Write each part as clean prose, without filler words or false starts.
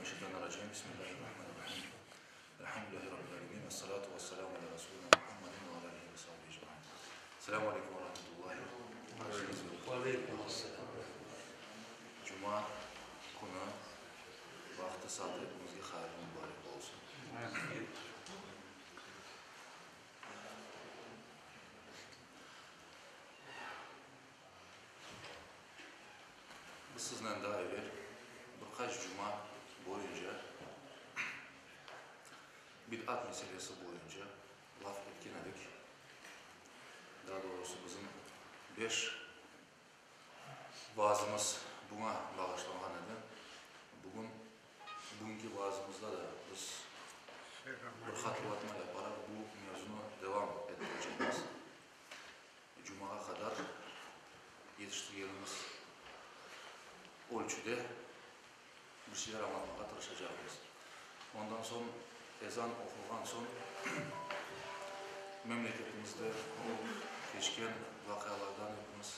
mineşşeytanirracim. Bismillahirrahmanirrahim. Elhamdülillahi Rabbil alemin. Vessalatu vesselamu ala rasulina Muhammedin ve ala alihi ve sahbihi ecmain. Selâmu aleyküm ve rahmetullahi. Ve aleyküm asselâm. Cuma künü vaqtı-saatı epimizge hayırlı mübarek olsun. Amin. Biz siznen daa evel bir qaç cuma boyunca bid'at meselesi boyunca laf etken edik. Daa doğrusı bizim beş vaazımız buña bağışlanğan edi. Bugün, bugünki vaazımızda da biz bir hatırlatma yaparaq bu mevzunı devam ettirecekmiz. Cumağa qadar yetiştirgenimiz ölçüde bir şeyler añlatmağa tırışacaqmız. Ondan soñ, ezan oqulğan soñ, memleketimizde olıp keçken vaqialardan epimiz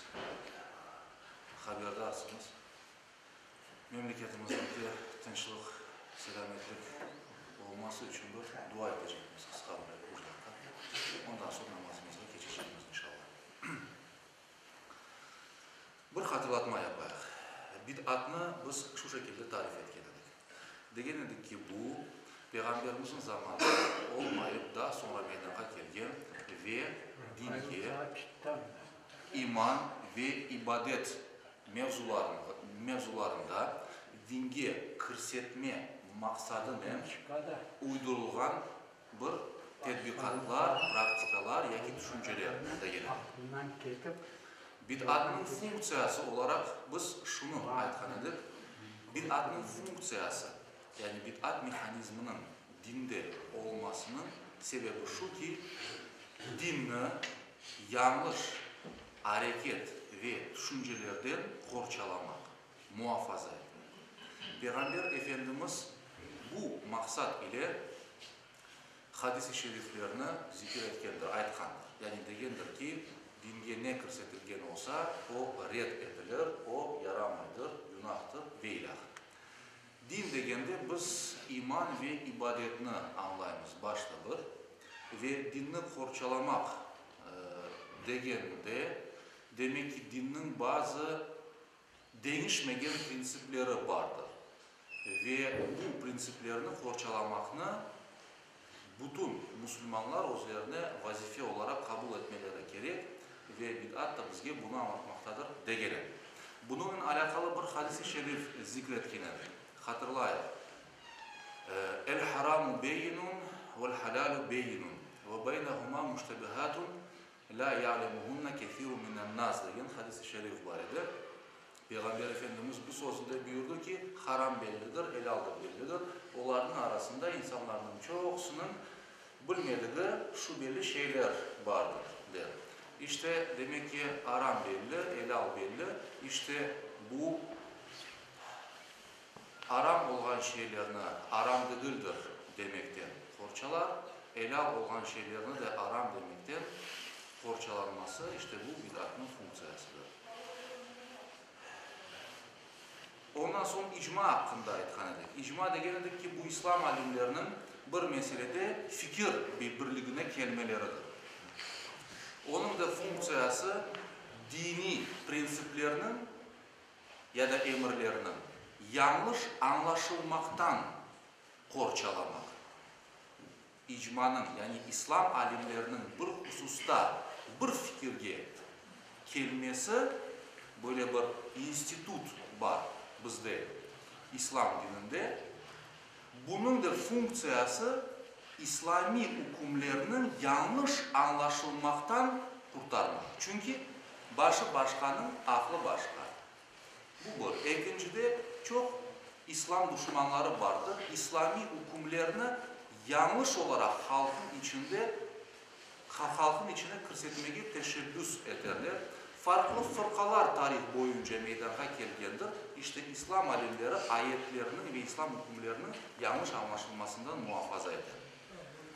haberdarsıñız. Memleketimizdeki tınçlıq, selâmetlik olması içün bir dua etecekmiz, qısqa bir üç daqqa. Ondan soñ namazımızğa keçecekmiz, inşallah. Bir hatırlatma yapayıq. Bid'atnı biz şu şekilde tarif etken edik. Degen edik ki, bu, Peyğamberimizniñ zamanında olmayıp, daa soñra meydanğa kelgen ve dinge, iman ve ibadet mevzularında dinge kirsetme maqsadınen uydurılğan bir tedbiqatlar, praktikalar yaki tüşünceler degen edik. Bid'atnıñ funktsiyası olaraq biz şunı aytqan edik, bid'atnıñ funktsiyası, yani bid'at mehanizminiñ dinde olmasınıñ sebebi şu ki, dinni yañlış areket ve tüşüncelerden qorçalamaq, muafaza etmek. Peyğamber Efendimiz bu maqsat ile hadis-i şeriflerni zikir etkendir, aytqandır. Yani degendir ki, dinge ne kirsetilgen olsa, o red etilir, o yaramaydır, günahtır ve ilâhre. Din degende biz iman ve ibadetni añlaymız başta bir ve dinni qorçalamaq degende, demek ki, dinniñ bazı deñişmegen printsipleri bardır ve bu printsiplerni qorçalamaqnı bütün musulmanlar özlerine vazife olaraq qabul etmeleri kerek ve bid'at da bizge bunı añlatmaqtadır, degen edi. Bunıñnen alâqalı bir hadis-i şerif zikretken edi. Hatırlayıq, El-haramu beyinun vel-halâlu beyinun ve beynehumâ müştebihatun lâ ya'lemuhunne kethirun minen-nâs degen hadis-i şerif bar edi. Peyğamber Efendimiz bu sözünde buyurdı ki, haram bellidir, elâl da bellidir, olarnıñ arasında insanlarnıñ çoqusınıñ bilmedigi şübeli şeyler bardır, der. İşte, demek ki, aram belli, elâl belli, işte, bu aram olğan şeylerni aram degildir demekten qorçalar, elâl olğan şeylerni de aram demekten qorçalanması, işte, bu bid'atnıñ funktsiyasıdır. Ondan soñ icma aqqında aytqan edik. İcma degen edik ki, bu islam alimleriniñ bir meselede fikir birligine kelmeleridir. Onıñ da funktsiyası diniy printsiplerniñ ya da emirlerniñ yañlış añlaşılmaqtan qorçalamaq. İcmanıñ, yani islam alimleriniñ bir hususta bir fikirge kelmesi, böyle bir institut bar bizde islam dininde, bunıñ da funktsiyası islamiy ükümlerniñ yañlış añlaşılmaqtan qurtarmaq. Çünki başı başqanıñ aqlı başqa. Bu bir. Ekincide, çoq islam duşmanları bardır, islamiy ükümlerni yañlış olaraq halqnıñ içinde halqnıñ içine kirsetmege teşebbüs eterler. Farqlı fırqalar tarih boyunca meydanğa kelgendir. İşte, islam alimleri ayetlerniñ ve islam ükümleriniñ yañlış añlaşılmasından muafaza eter.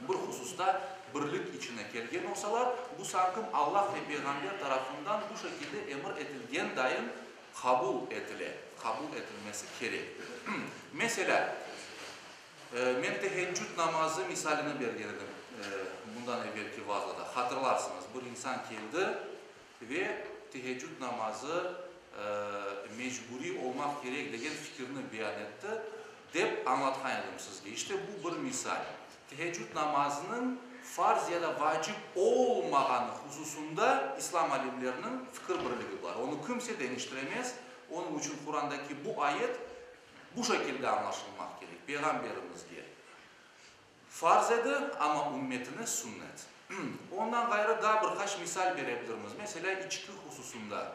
Bir hususta birlik içine kelgen olsalar, bu sankim Allah ve Peyğamber tarafından bu şekilde emir etilgen dayın qabul etile, qabul etilmesi kerek. Meselâ. Men teheccüd namazı misalini bergen edim bundan evelki vazada. Hatırlarsıñız, bir insan keldi ve teheccüd namazı mecburiy olmaq kerek degen fikirni beyan etti, dep añlatqan edim sizge. İşte bu bir misal. Teheccüd namazınıñ farz ya da vacip olmağanı hususında İslam alimleriniñ fikir birligi bar. Onı kimse deñiştiremez. Onıñ içün Qurandaki bu ayet bu şekilde añlaşılmaq kerek, Peyğamberimizge farz edi, amma ümmetine sünnet. Ondan ğayrı daa bir qaç misal bere bilirmiz. Meselâ, içki hususında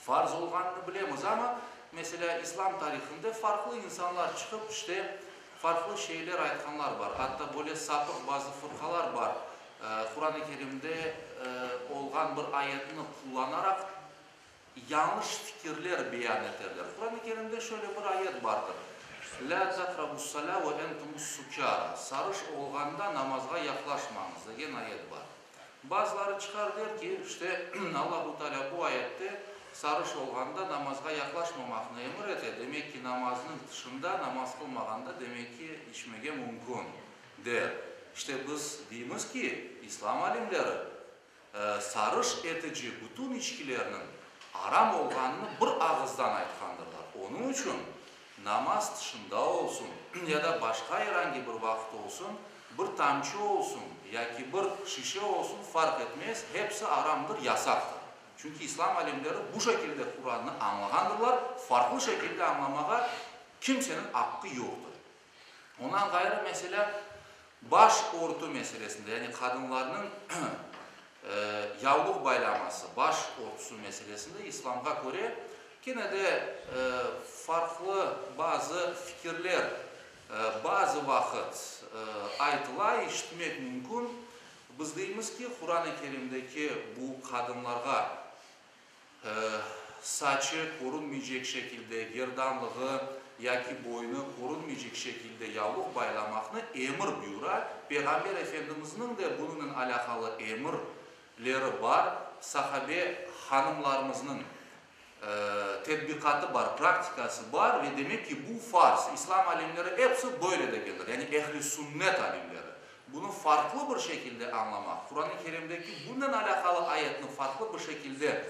farz olğanını bilemiz, amma, meselâ, İslam tarihinde farqlı insanlar çıqıp, işte, farqlı şeyler aytqanlar bar. Atta böyle sapıq bazı fırqalar bar, Quran-ı Kerimde olğan bir ayetni qullanaraq, yañlış fikirler beyan eterler. Quran-ı Kerimde şöyle bir ayet bardır, Lâ taqrabus-salâ ve entumus-sukâra, Sarış olğanda namazğa yaqlaşmañız, degen ayet bar. Bazıları çıqar der ki, işte, Allahu Teala bu ayette sarış olğanda namazğa yaqlaşmamaqnı emir ete, demek ki, namaznıñ tışında namaz qılmağanda, demek ki, içmege mümkün, der. İşte, biz deymiz ki, İslam alimleri sarış etici bütün içkilerniñ aram olğanını bir ağızdan aytqandırlar. Onıñ içün namaz tışında olsun ya da başqa er angi bir vaqıt olsun, bir tamçı olsun yaki bir şişe olsun farq etmez, hepsi aramdır, yasaqtır. Çünki İslam alimleri bu şekilde Qurannı añlağandırlar, farqlı şekilde añlamağa kimseniñ aqqı yoqtır. Ondan ğayrı, meselâ, baş örtü meselesinde, yani qadınlarnıñ yavluq baylaması, baş örtüsü meselesinde İslamğa köre kene de farqlı bazı fikirler bazı vaqıt aytıla, işitmek mümkün. Biz deymiz ki, Quran-ı Kerimdeki bu qadınlarğa Saçı körünmeycek şekilde, gerdanlığı yaki boynu körünmeycek şekilde yavluq baylamaqnı emir buyura. Peyğamber Efendimizniñ de bunıñnen alâqalı emirleri bar, sahabe hanımlarımıznıñ tedbiqatı bar, praktikası bar ve demek ki, bu farz. İslam alimleri episi böyle degendir, yani ehli sünnet alimleri. Bunı farqlı bir şekilde añlamaq, Quran-ı Kerimdeki bunen alâqalı ayetni farqlı bir şekilde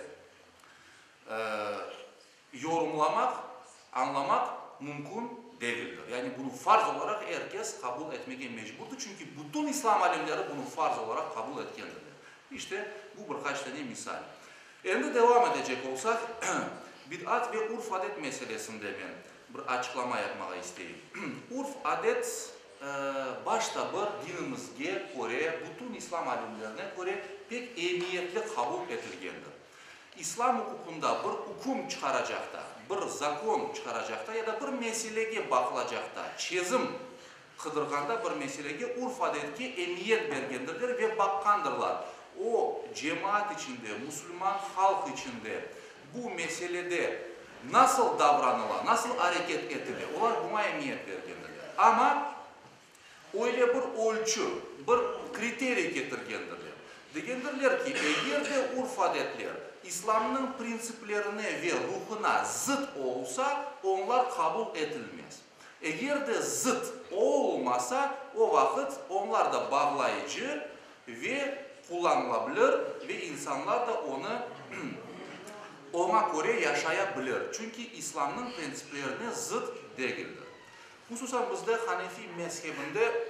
yorumlamaq, añlamaq mümkün degildir. Yani bunı farz olaraq er kes qabul etmege mecburdır, çünki bütün İslam alimleri bunı farz olaraq qabul etkendirler. İşte, bu bir qaç tane misal. Endi devam etecek olsaq, bid'at ve urf-adet meselesinde men bir açıqlama yapmağa isteyim. Urf-adet başta bir dinimizge köre, bütün İslam alimlerine köre pek emiyetli qabul etilgendir. İslam uquqında bir üküm çıqaracaqta, bir zakon çıqaracaqta ya da bir meselege baqılacaqta, çezim qıdırğanda bir meselege urf-adetke emiyet bergendirler ve baqqandırlar. O, cemaat içinde, musulman halq içinde bu meselede nasıl davranıla, nasıl areket etile, olar buña emiyet bergendirler. Amma öyle bir ölçü, bir kriteriy ketirgendirler. Degendirler ki, eger de urf-adetler İslamnıñ printsiplerine ve ruhuna zıt olsa, onlar qabul etilmez. Eger de zıt olmasa, o vaqıt onlar da bağlayıcı ve qullanılabilir ve insanlar da onı oña köre yaşaya bilir, çünki İslamnıñ printsiplerine zıt degildir. Hususan bizde Hanefi mezhebinde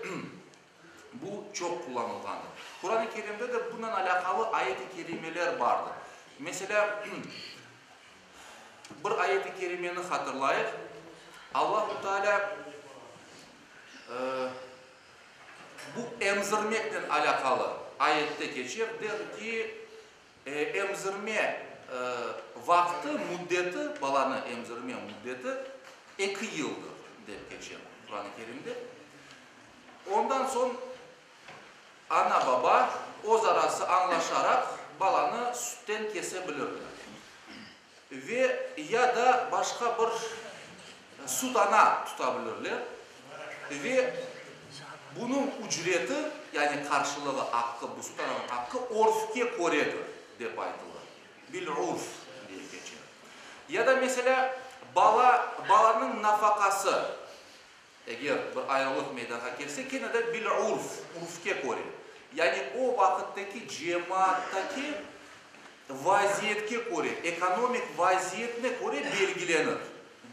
bu çoq qullanılğandır. Quran-ı Kerimde de bunen alâqalı ayet-i kerimeler bardır. Meselâ, Bir ayet-i kerimeni hatırlayıq, Allahu Teala bu emzirmeknen alâqalı ayette keçer, der ki, emzirme vaqtı, müddeti, balanı emzirme müddeti eki yıldır, dep keçer Quran-ı Kerimde. Ondan soñ ana-baba öz arası añlaşaraq balanı sütten kese bilirler. Ve ya da başqa bir süt ana tuta bilirler. Ve bunıñ ücreti, yani qarşılığı, aqqı, bu süt ananıñ aqqı örfke köredir, dep aytıla. Bil-urf diye keçer. Ya da, meselâ, bala, balanıñ nafaqası. Eger bir ayrılıq meydanğa kelse, kene de bil urf, urfke köre, yani o vaqıttaki cemaattaki vaziyetke köre, ekonomik vaziyetine köre belgilenir,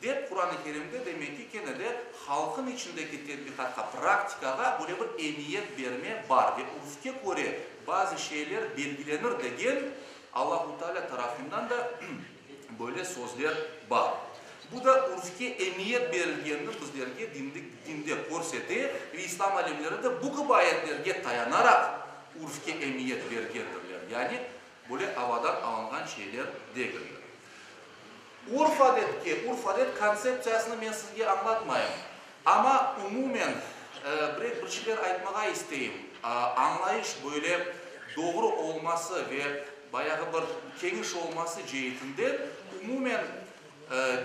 dep Quran-ı Kerimde demek ki, kene de halqın içindeki tetbiqatqa, praktikağa böyle bir emiyet berme bar ve urfke köre bazı şeyler belgilenir degen Allahu Teala tarafından da böyle sözler bar. Bu da urfke emiyet berilgenini bizlerge dinde körsete ve İslam alimleri de bu kibi ayetlerge tayanaraq urfke emiyet bergendirler. Yani böyle avadan alınğan şeyler degildir. Urf-adetke, urf-adet kontseptsiyasını men sizge añlatmayım, amma umumen bir bir şeyler aytmağa isteyim. Añlayış böyle doğru olması ve bayağı bir keniş olması ceetinden umumen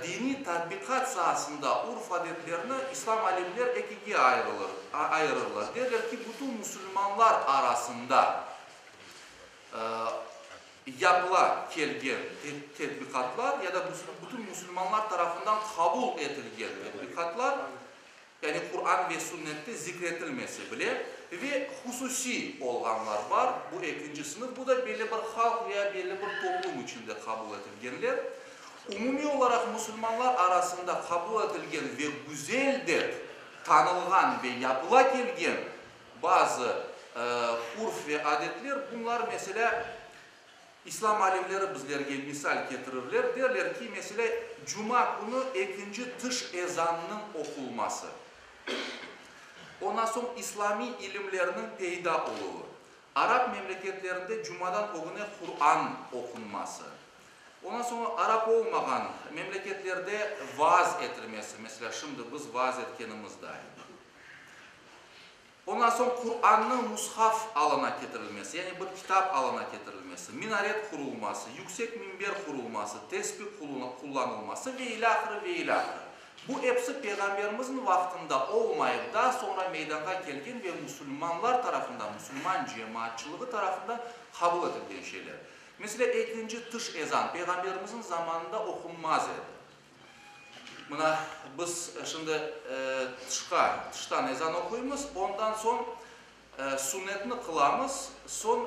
diniy tatbiqat saasında urf-adetlerni İslam alimler ekige ayırılır, ayırırlar. Derler ki, bütün musulmanlar arasında yapıla kelgen tetbiqatlar ya da bütün musulmanlar tarafından qabul etilgen tetbiqatlar, yani Quran ve Sünnette zikretilmese bile, ve hususiy olğanlar bar, bu ekinci sınıf, bu da belli bir halq veya belli bir toplum içinde qabul etilgenler. Umumiy olaraq musulmanlar arasında qabul etilgen ve güzel dep tanılğan ve yapıla kelgen Bazı urf ve adetler, bunlar, meselâ, İslam alimleri bizlerge misal ketirirler, derler ki, meselâ, cuma künü ekinci tış ezanınıñ oqulması, ondan soñ islâmiy ilimlerniñ peyda oluvı, arap memleketlerinde cumadan ögüne Quran oqunması, ondan soñ arap olmağan memleketlerde vaaz etilmesi, meselâ, şimdi biz vaaz etkenimiz dayın. Ondan soñ Qurannıñ mushaf alına ketirilmesi, yani bir kitap alına ketirilmesi, minaret qurulması, yüksek minber qurulması, tesbih qullanılması ve ilâhre, ve ilâhre. Bu episi Peyğamberimizniñ vaqtında olmayıp, daa soñra meydanğa kelgen ve musulmanlar tarafından, musulman cemaatçılığı tarafından qabul etilgen şeyler. Meselâ, ekinci tış ezan Peyğamberimizniñ zamanında oqunmaz edi. Mına, biz şimdi tışqa, tıştan ezan oquymız, ondan soñ sunnetni qılamız, soñ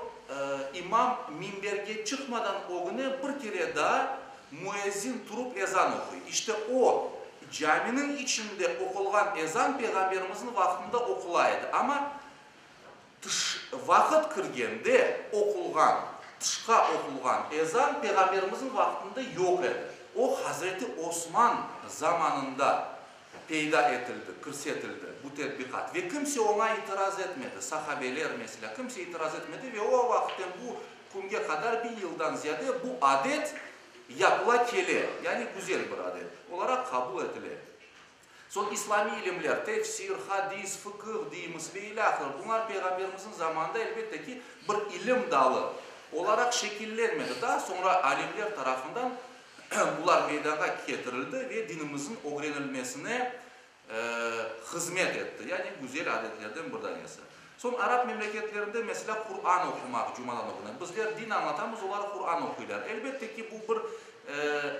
imam minberge çıqmadan ögüne bir kere daa müezzin turıp ezan oquy. İşte o, caminiñ içinde oqulğan ezan Peyğamberimizniñ vaqtında oqula edi, amma Tış vaqıt kirgende oqulğan, tışqa oqulğan ezan Peyğamberimizniñ vaqtında yoq edi. O, Hazreti Osman zamanında peyda etildi, kirsetildi bu tetbiqat ve kimse oña itiraz etmedi, sahabeler, meselâ, kimse itiraz etmedi ve o vaqıtten bu künge qadar biñ yıldan ziyade bu adet yapıla kele, yani güzel bir adet olaraq qabul etile. Soñ islâmiy ilimler, tefsir, hadis, fıkıh deymiz ve ilâhre, bunlar Peyğamberimizniñ zamanında, elbette ki, bir ilim dalı olaraq şekillenmedi. Daa soñra alimler tarafından bular meydanğa ketirildi ve dinimizniñ ögrenilmesine hızmet etti, yani güzel adetlerden bir danesi. Soñ arap memleketlerinde, meselâ, Quran oqumaq cumadan ögüne. Bizler din añlatamız, olar Quran oquylar. Elbette ki, bu bir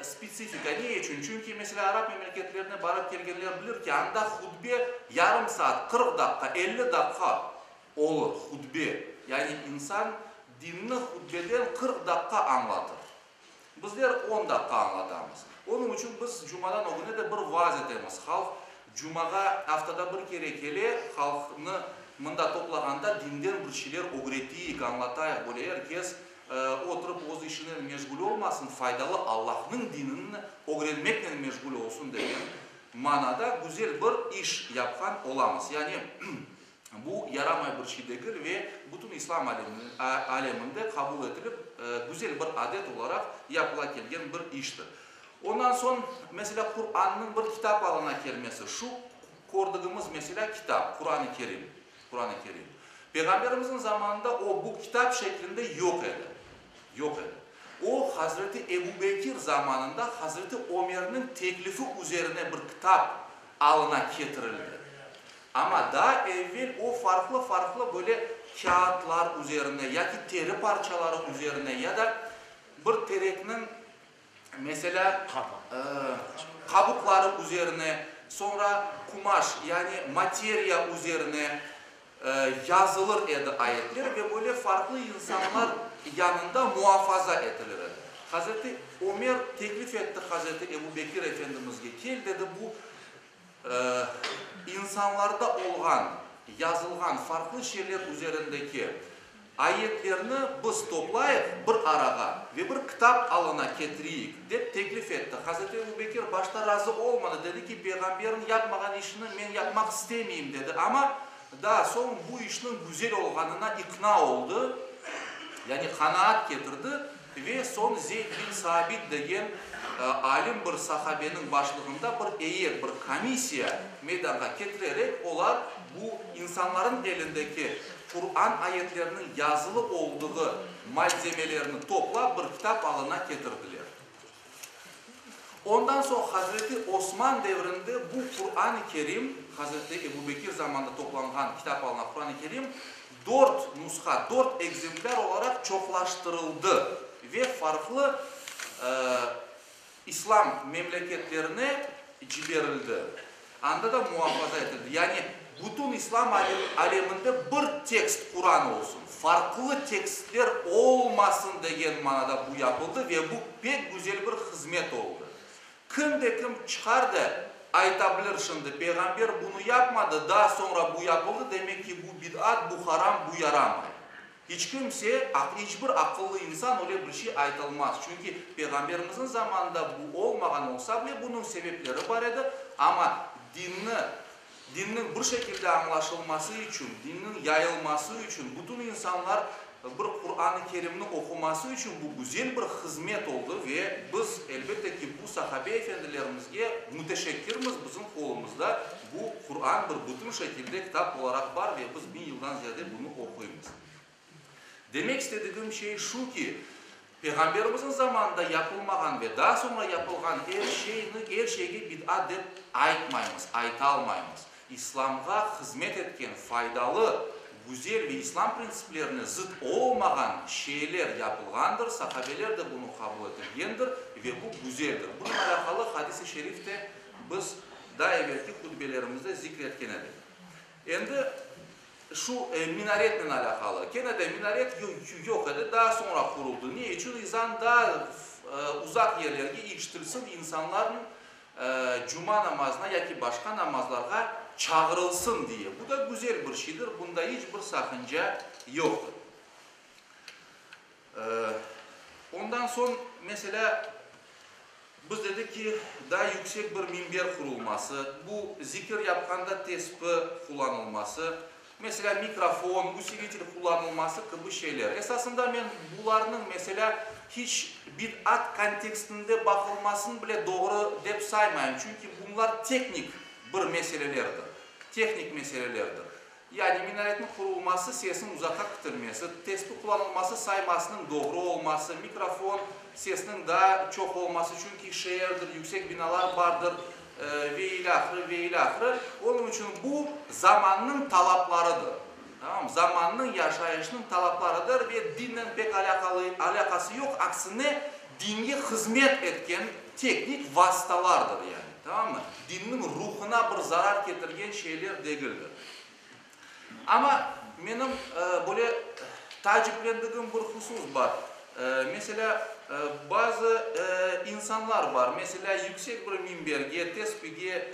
spetsifika. Ne içün? Çünki, meselâ, arap memleketlerine barıp kelgenler bilir ki, anda hutbe yarım saat, 40 daqqa, 50 daqqa olur, hutbe. Yani insan dinni hutbeden 40 daqqa añlatır. Bizler on daqqa añlatamız. Onıñ içün biz cumadan ögüne de bir vaaz etemiz. Halq cumağa aftada bir kere kele, halqnı mında toplağanda dinden bir şeyler ögreteyik, añlatayıq, böyle er kes oturıp öz işinen meşğul olmasın, faydalı Allahnıñ dinini ögrenmeknen meşğul olsun degen manada güzel bir iş yapqan olamız. Yani Bu yaramay bir şey degil ve bütün İslam aleminde qabul etilip, güzel bir adet olaraq yapıla kelgen bir iştir. Ondan soñ, meselâ, Qurannıñ bir kitap alına kelmesi, şu kördigimiz, meselâ, kitap, Quran-ı Kerim, Quran-ı Kerim. Peyğamberimizniñ zamanında o, bu kitap şeklinde yoq edi, yoq edi. O, Hazreti Ebu Bekir zamanında Hazreti Ömerniñ teklifi üzerine bir kitap alına ketirildi. Amma daa evvel o farqlı-farqlı böyle kâğıtlar üzerine yaki teri parçaları üzerine ya da bir terekniñ, meselâ, qabuqları üzerine. Soñra qumaş, yani materiya üzerine yazılır edi ayetler ve böyle farqlı insanlar yanında muafaza etilir edi. Hazreti Ömer teklif etti Hazreti Ebu Bekir Efendimizge, kel, dedi, bu insanlarda olğan, yazılğan farqlı şeyler üzerindeki Ayetlerni biz toplayıq bir arağa ve bir kitap alına ketireyik, dep teklif etti. Hazreti Ebu Bekir başta razı olmadı, dedi ki, Peyğamberniñ yapmağan işini men yapmaq istemeyim, dedi. Amma daa soñ bu işniñ güzel olğanına iqna oldı, yani qanaat ketirdi ve soñ Zeyd bin Saabit degen alim bir sahabeniñ başlığında bir eyet, bir komissiya meydanğa ketirerek, olar bu insanların elindeki Quran ayetleriniñ yazılı olduğı malzemelerni toplap bir kitap alına ketirdiler. Ondan soñ Hazreti Osman devrinde bu Quran-ı Kerim, Hazreti Ebu Bekir zamanında toplanğan kitap alına Quran-ı Kerim dört nusha, dört ekzemplâr olaraq çoqlaştırıldı ve farqlı İslam memleketlerine ciberildi, anda da muafaza etildi. Yani bütün İslam aleminde bir tekst Quran olsun, farqlı tekstler olmasın degen manada bu yapıldı ve bu pek güzel bir hızmet oldı. Kim de kim çıqar da ayta bilir şimdi, Peyğamber bunı yapmadı, daa soñra bu yapıldı, demek ki bu bid'at, bu haram, bu yaramay. İç kimse, iç bir aqıllı insan öyle bir şey aytalmaz. Çünki Peyğamberimizniñ zamanında bu olmağan olsa bile, bunıñ sebepleri bar edi, amma dinni, dinniñ bir şekilde añlaşılması içün, dinniñ yayılması içün, bütün insanlar bir Quran-ı Kerimni oquması içün bu güzel bir hızmet oldı ve biz, elbette ki, bu sahabe efendilerimizge müteşekkirmiz, bizim qolumızda bu Quran bir bütün şekilde kitap olaraq bar ve biz biñ yıldan ziyade bunı oquymız. Demek istedigim şey şu ki, Peyğamberimizniñ zamanında yapılmağan ve daa soñra yapılğan er şeyni, er şeyge bid'at dep aytmaymız, aytalmaymız. İslamğa hızmet etken, faydalı, güzel ve İslam printsiplerine zıt olmağan şeyler yapılğandır, sahabeler de bunı qabul etilgendir ve bu güzeldir. Bunıñ alâqalı hadis-i şerif de biz daa evelki hutbelerimizde zikr etken edik. Endi şu minaretnen alâqalı. Kene de minaret yoq edi, daa soñra quruldı. Ne içün? İzan daa uzaq yerlerge işitilsin, insanlarnıñ cuma namazına yaki başqa namazlarğa çağırılsın diye. Bu da güzel bir şeydir, bunda iç bir saqınca yoqtır. Ondan soñ, meselâ, biz dedik ki, daa yüksek bir minber qurulması, bu zikir yapqanda tespi qullanılması, meselâ, mikrofon, usilitel qullanılması kibi şeyler. Esasında men bularnıñ, meselâ, hiç bid'at kontekstinde baqılmasın bile doğru dep saymayım, çünki bunlar teknik bir meselelerdir, tehnik meselelerdir. Yani minaretniñ qurulması, sesniñ uzaqqa kitilmesi, tespi qullanılması saymasınıñ doğru olması, mikrofon, sesniñ daa çoq olması, çünki şeerdir, yüksek binalar bardır ve ilâhre, ve ilâhre. Onıñ içün bu zamannıñ talaplarıdır. Tamam, zamannıñ, yaşayışnıñ talaplarıdır ve dinnen pek alâqalı, alâqası yoq, aksine dinge hızmet etken teknik vasıtalardır yani. Tamammı? Dinniñ ruhuna bir zarar ketirgen şeyler degildir. Amma menim böyle taaciplendigim bir husus bar. Meselâ, bazı insanlar bar, meselâ, yüksek bir minberge, tespige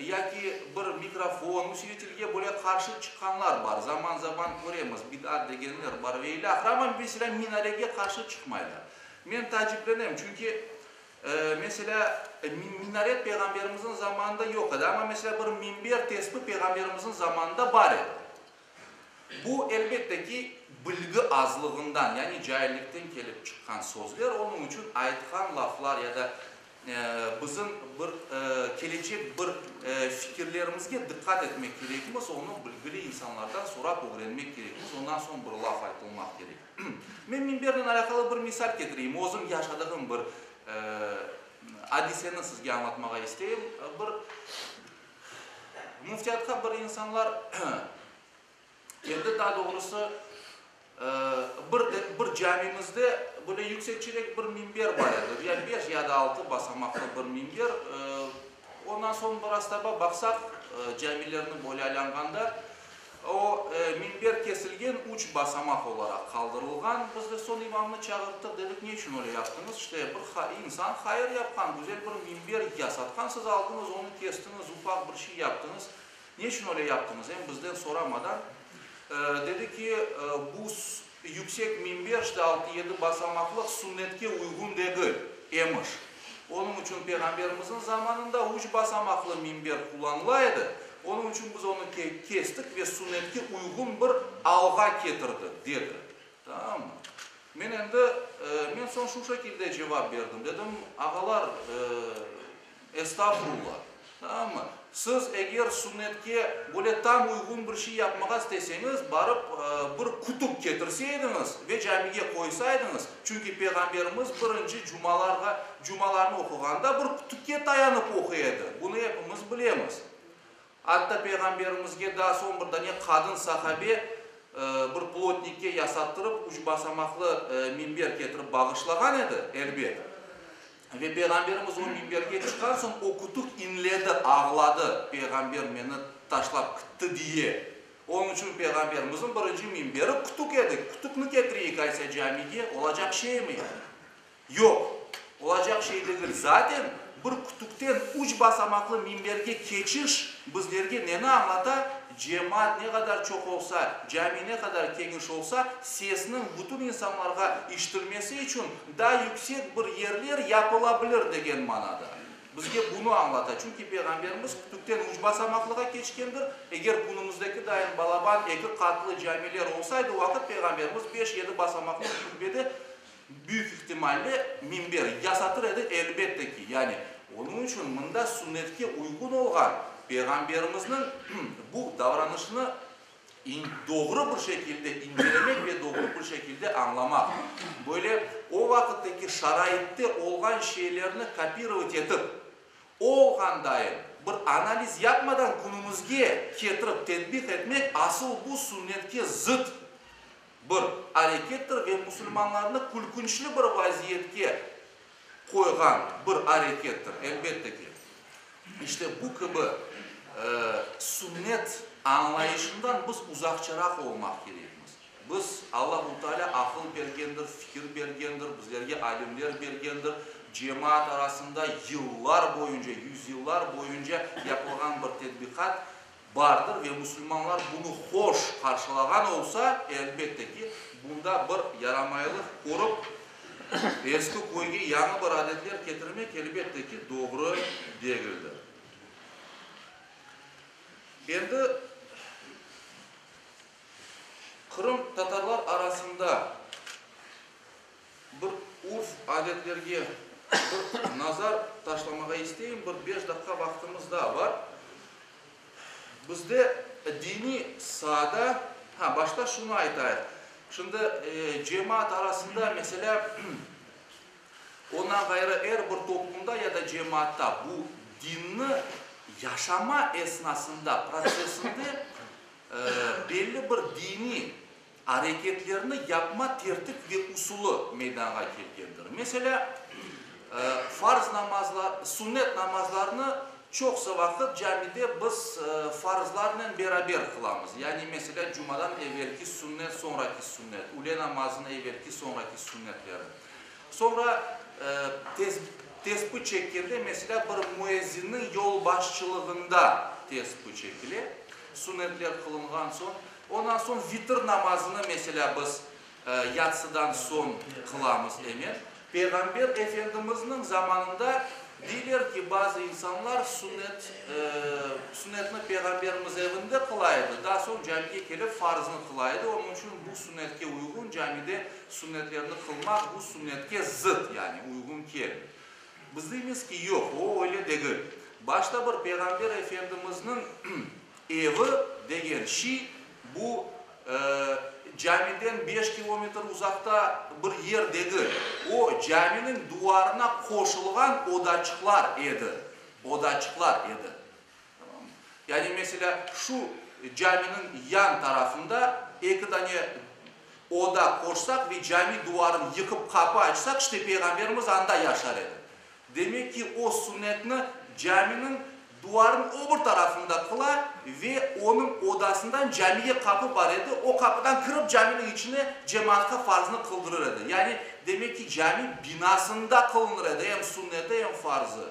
yaki bir mikrofon, usilitilge böyle qarşı çıqqanlar bar. Zaman-zaman köremiz, bid'at degenler bar ve ilâhre. Amma, meselâ, minarege qarşı çıqmaylar. Men taaciplenem, çünki Meselâ, minaret Peyğamberimizniñ zamanında yoq edi, amma, meselâ, bir minber tespi Peyğamberimizniñ zamanında bar edi. Bu, elbette ki, bilgi azlığından, yani caillikten kelip çıqqan sözler, onıñ içün aytqan laflar ya da bizim bir kelecek bir fikirlerimizge diqqat etmek kerekmiz, onı bilgili insanlardan sorap ögrenmek kerekmiz, ondan soñ bir laf aytılmaq kerek. Men minbernen alâqalı bir misal ketireyim, özüm yaşadığım bir adiseni sizge añlatmağa isteyim. Bir müftiyatqa bir insanlar keldi, daa doğrusı, bir bir camimizde böyle yüksekçerek bir minber bar edi, ya beş, ya da altı basamaqlı bir minber. Ondan soñ biraz taba baqsaq, camilerni böyle aylanğanda, o minber kesilgen, üç basamaq olaraq qaldırılğan. Biz de soñ imamnı çağırttıq, dedik, ne içün öyle yaptıñız? İşte, bir insan hayır yapqan, güzel bir minber yasatqan, siz aldıñız, onı kestiñiz, ufaq bir şey yaptıñız. Ne içün öyle yaptıñız? Em bizden soramadan. Dedi ki, bu yüksek minber, işte, altı-yedi basamaqlıq, sünnetke uyğun degil emiş. Onıñ içün Peyğamberimizniñ zamanında üç basamaqlı minber qullanıla edi. Onıñ içün biz onı kestik ve sünnetke uyğun bir alğa ketirdik, dedi. Tamam. Men endi, men soñ şu şekilde cevap berdim, dedim, ağalar, Estağfurullah. Tamammı? Siz eger sünnetke böyle tam uyğun bir şey yapmağa isteseñiz, barıp bir kütük ketirseydiñiz ve camige qoysaydıñız, çünki Peyğamberimiz birinci cumalarğa, cumalarnı oquğanda bir kütükke tayanıp oquy edi, bunı epimiz bilemiz. Atta Peyğamberimizge daa soñ bir dane qadın sahabe bir plotnikke yasattırıp üç basamaqlı minber ketirip bağışlağan edi, elbet. Ve Peyğamberimiz o minberge çıqqan soñ o kütük inledi, ağladı, Peyğamber meni taşlap kitti diye. Onıñ içün Peyğamberimizniñ birinci minberi kütük edi. Kütükni ketireyik aysa camige, olacaq şeymi? Yoq, olacaq şey degil. Zaten, bir kütükten üç basamaqlı minberge keçiş bizlerge neni añlata? Cemaat ne qadar çoq olsa, cami ne qadar keniş olsa, sesniñ bütün insanlarğa işitilmesi içün daa yüksek bir yerler yapıla bilir degen manada. Bizge bunı añlata. Çünki Peyğamberimiz kütükten üç basamaqlığa keçkendir. Eger künümüzdeki dayın balaban eki qatlı camiler olsaydı, o vaqıt Peyğamberimiz beş-yedi basamaqlı kürbede Büyük ihtimalle, minber yasatır edi, elbette ki. Yani, onıñ içün mında sünnetke uyğun olğan Peyğamberimizniñ bu davranışını doğru bir şekilde incelemek ve doğru bir şekilde añlamaq. Böyle, o vaqıttaki şaraitte olğan şeylerni kopirovat etip, olğandayın bir analiz yapmadan künümizge ketirip tetbiq etmek asıl bu sünnetke zıt bir arekettir ve musulmanlarnı külkünçli bir vaziyetke qoyğan bir arekettir, elbette ki. İşte bu kibi sünnet añlayışından biz uzaqçaraq olmaq kerekmiz. Biz, Allahu Teala aqıl bergendir, fikir bergendir, bizlerge alimler bergendir, cemaat arasında yıllar boyunca, yüzyıllar boyunca yapılğan bir tedbiqat bardır ve musulmanlar bunı hoş qarşılağan olsa, elbette ki, bunda bir yaramaylıq körip, eski köyge yañı bir adetler ketirmek, elbette ki, doğru degildir. Endi qırımtatarlar arasında Bir urf-adetlerge bir nazar taşlamağa isteyim, bir beş daqqa vaqtımız daa bar. Bizde diniy saada, ha, başta şunı aytayıq, şimdi cemaat arasında, meselâ, ondan ğayrı er bir toplumda ya da cemaatta bu dinni yaşama esnasında, protsessinde belli bir diniy areketlerni yapma tertip ve usulı meydanğa kelgendir. Meselâ, farz namazlar, sünnet namazlarını çoqsa vaqıt camide biz farzlarnen beraber qılamız. Yani, meselâ, cumadan evelki sünnet, soñraki sünnet, üle namazınıñ evelki, soñraki sünnetleri. Soñra tespi çekkende, meselâ, bir müezzinniñ yolbaşçılığında tespi çekile, sünnetler qılınğan soñ. Ondan soñ vitr namazını, meselâ, biz yatsıdan soñ qılamız emen. Peyğamber Efendimizniñ zamanında deyler ki, bazı insanlar sünnet, sünnetni Peyğamberimiz evinde qıla edi, daa soñ camige kelip farznı qıla edi, onıñ içün bu sünnetke uyğun camide sünnetlerni qılmaq bu sünnetke zıt, yani uyğun kelmey. Biz deymiz ki, yoq, o öyle degil. Başta bir Peyğamber Efendimizniñ Evi degen şiy, bu, camiden beş kilometr uzaqta bir yer degil, o, caminiñ duvarına qoşulğan odaçıqlar edi, odaçıqlar edi. Tamam mı? Yani, meselâ, şu caminiñ yan tarafında eki dane oda qoşsaq ve cami duvarını yıqıp qapı açsaq, işte, Peyğamberimiz anda yaşar edi. Demek ki, o sünnetni caminiñ. Duvarnıñ o bir tarafında qıla ve onıñ odasından camiye qapı bar edi, o qapıdan kirip caminiñ içine cemaatqa farznı qıldırır edi. Yani, demek ki, cami binasında qılınır edi em sunneti, em farzı.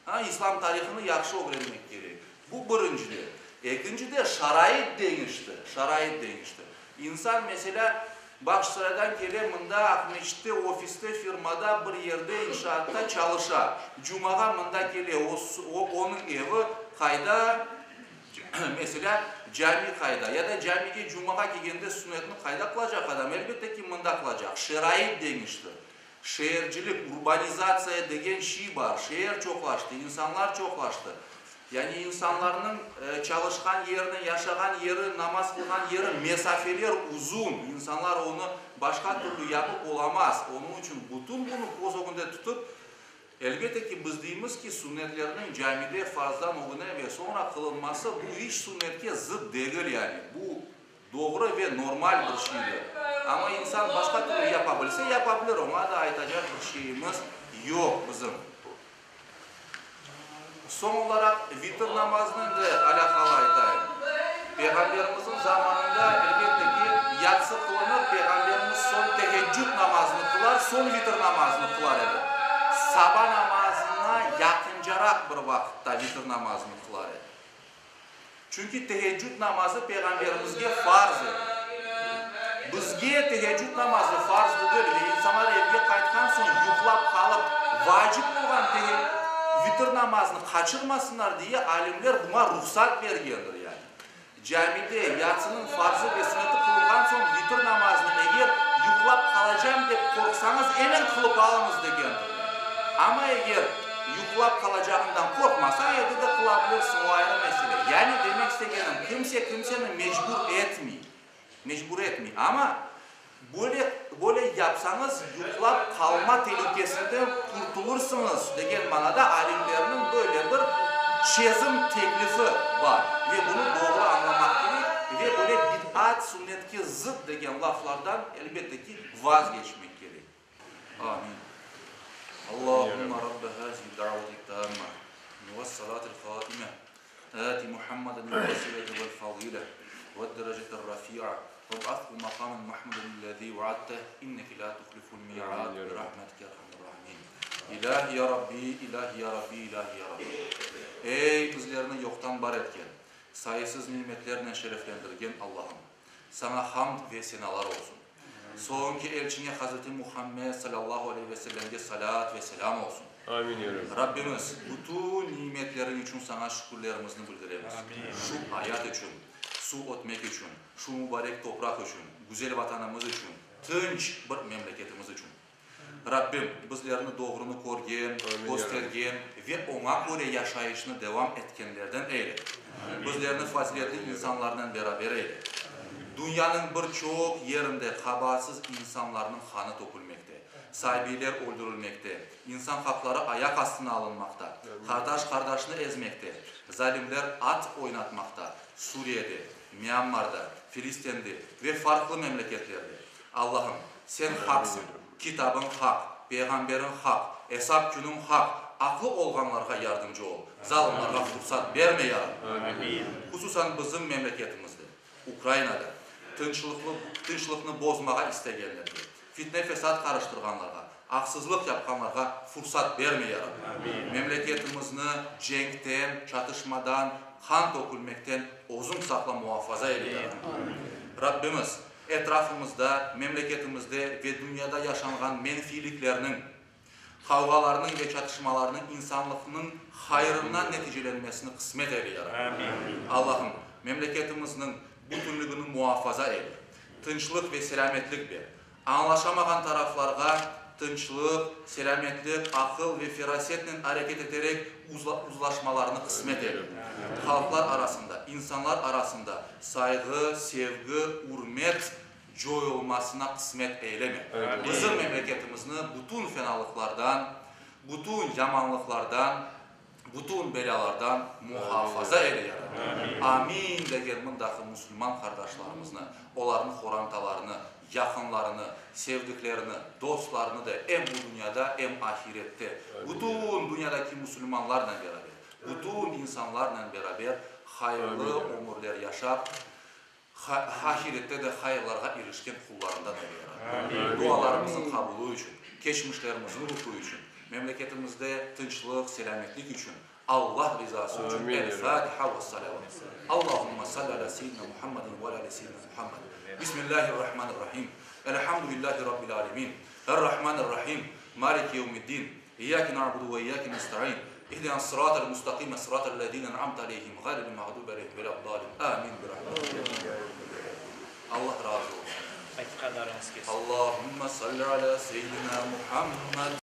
Ha, İslam tarihını yahşı ögrenmek kerek. Bu birincide. Ekincide, şarait deñişti, şarait deñişti. İnsan, meselâ, Bağçasaraydan kele, mında, Aqmeçitte, ofiste, firmada, bir yerde, inşaatta çalışa. Cumağa mında kele, o, o, onıñ evi qayda, meselâ, cami qayda? Ya da camige cumağa kelgende sunnetni qayda qılacaq adam? Elbette ki, mında qılacaq. Şarait deñişti. Şeercilik, urbanizatsiya degen şiy bar, şeer çoqlaştı, insanlar çoqlaştı. Yani insanlarnıñ çalışqan yerinen yaşağan yeri, namaz qılğan yeri mesafeler uzun, insanlar onı başqa türlü yapıp olamaz. Onıñ içün bütün bunı köz ögünde tutıp, elbette ki, biz deymiz ki, sunnetlerniñ camide farzdan ögüne ve soñra qılınması bu iç sunnetke zıt degil yani, bu Doğru ve normal bir şeydir. Amma insan başqa türlü yapa bilse, yapa bilir, oña da aytacaq bir şeyimiz yoq bizim. Soñ olaraq vitr namazınen de alâqalı aytayım. Peyğamberimizniñ zamanında, elbette ki, yatsı qılınır, Peyğamberimiz soñ teheccüd namazını qılar, soñ vitr namazını qılar edi. Saba namazına yaqıncaraq bir vaqıtta vitr namazını qılar edi. Çünki teheccüd namazı Peyğamberimizge farz edi. Bizge teheccüd namazı farz degil ve insanlar evge qaytqan soñ yuqlap qalıp, vacip olğan vitr namazını qaçırmasınlar diye alimler buña ruhsat bergendir. Yani, camide yatsınıñ farzı ve sünneti qılınğan soñ vitr namazını eger yuqlap qalacam dep qorqsañız, emen qılıp alıñız degendir. Amma eger yuqlap qalacağıñdan qorqmasañ, evde de qıla bilirsiñ, o ayrı mesele. Yani, demek istegenim, kimse kimseni mecbur etmey. Mecbur etmey. Amma böyle, böyle yapsañız, yuqlap qalma telükesinden qurtulırsıñız, degen manada alimlerniñ böyle bir çezim teklifi bar. Ve bunı doğru añlamaq kerek ve böyle bid'at, sünnetke zıt degen laflardan, elbette ki, vazgeçmek kerek. Amin. Allahumma Rabbe hazihi da'veti tamme ve salatil qaime ati Muhammedan el-vesilete vel-fazile ve'd-derecete r-rafi'a veb'ashu maqamen mahmuden ellezî ve'adteh inneke lâ tuhliful mi'ad bi rahmetike ya erhamer rahimin. İlahi ya Rabbi, İlahi ya Rabbi, İlahi ya Rabbi. Ey bizlerni yoqtan bar etken, sayısız nimetlernen şereflendirgen Allahım! Saña hamd ve senalar olsun. Soñki elçiñe Hazreti Muhammed salâllahu aleyhi ve sellemge salât ve selâm olsun. Amin, ya Rabbi. Rabbimiz, bütün nimetleriñ içün Saña şükürlerimizni bildiremiz. Şu ayat içün, suv ötmek içün, şu mubarek topraq içün, güzel Vatanımız içün, tınç bir memleketimiz içün. Rabbim, bizlerni doğrunı körgen, köstergen ve oña köre yaşayışnı devam etkenlerden eyle. Bizlerni faziletli insanlarnen beraber eyle. Dünyanıñ bir çoq yerinde qabaatsız insanlarnıñ qanı tökülmekte, saibiyler öldürilmekte, insan haqları ayaq astına alınmaqta, qardaş qardaşnı ezmekte, zalimler at oynatmaqta, Suriyede, Myanmarda, Filistende ve farqlı memleketlerde. Allahım, Sen haqsıñ, Kitabıñ haq, Peyğamberiñ haq, Esap künüñ haq, aqlı olğanlarğa yardımcı ol, zalımlarğa fursat berme, ya Rabbim! Hususan bizim memleketimizde, Ukrainada, tınçlıqlı, tınçlıqnı bozmağa istegenlerge, fitne-fesat qarıştırğanlarğa, aqsızlıq yapqanlarğa fursat berme, ya Rabbim! Memleketimizni cenkten, çatışmadan, qan tökülmekten Özüñ saqla, muafaza eyle, ya Rabbim! Rabbimiz, Etrafımızda, memleketimizde ve dünyada yaşanğan menfiyliklerniñ, qavğalarnıñ ve çatışmalarnıñ insanlıqnıñ hayırına neticelenmesini qısmet eyle, ya Rabbim. Allahım, memleketimizniñ bütünligini muafaza eyle, tınçlıq ve selâmetlik ber. Añlaşamağan taraflarğa tınçlıq, selâmetlik, aqıl ve ferasetnen areket eterek uzlaşmalarını qısmet eyle. Halqlar arasında, insanlar arasında sayğı, sevgi, ürmet coyulmasına qısmet eyleme. Bizim memleketimizni bütün fenalıqlardan, bütün yamanlıqlardan, bütün belâlardan muhafaza eyle, ya Rabbi. Amin degen mındaqı musulman qardaşlarımıznı, olarnıñ qorantalarını, yaqınlarını, sevdiklerini, dostlarını da em bu dünyada, em ahirette bütün dünyadaki musulmanlarnen beraber. Bütün insanlarnen beraber hayırlı ömürler yaşap, ahirette de hayırlarğa irişken qullarından eyle, ya Rabbi. Dualarımıznıñ qabulı içün, keçmişlerimizniñ ruhu içün, memleketimizde tınçlıq, selâmetlik içün, Allah rizası içün El Fatiha ve Salavat. Allahumma salli ala seyyidina Muhammedin ve ala ali seyyidina Muhammed. Bismillahirrahmanirrahim. Elhamdülillahi Rabbil alemin. Errahmanirrahim. Maliki yevmiddin. İyyake na'budu ve iyyake nesta'in. İhdinas sıratal mustaqime sıratal lezine en'amte aleyhim gayril mağdubi aleyhim vela'd-dalin. Amin. Bi rahmetike. Allah razı olsun. Aytqanlarıñız kelsin. Allahumma salli ala seyyidina Muhammed.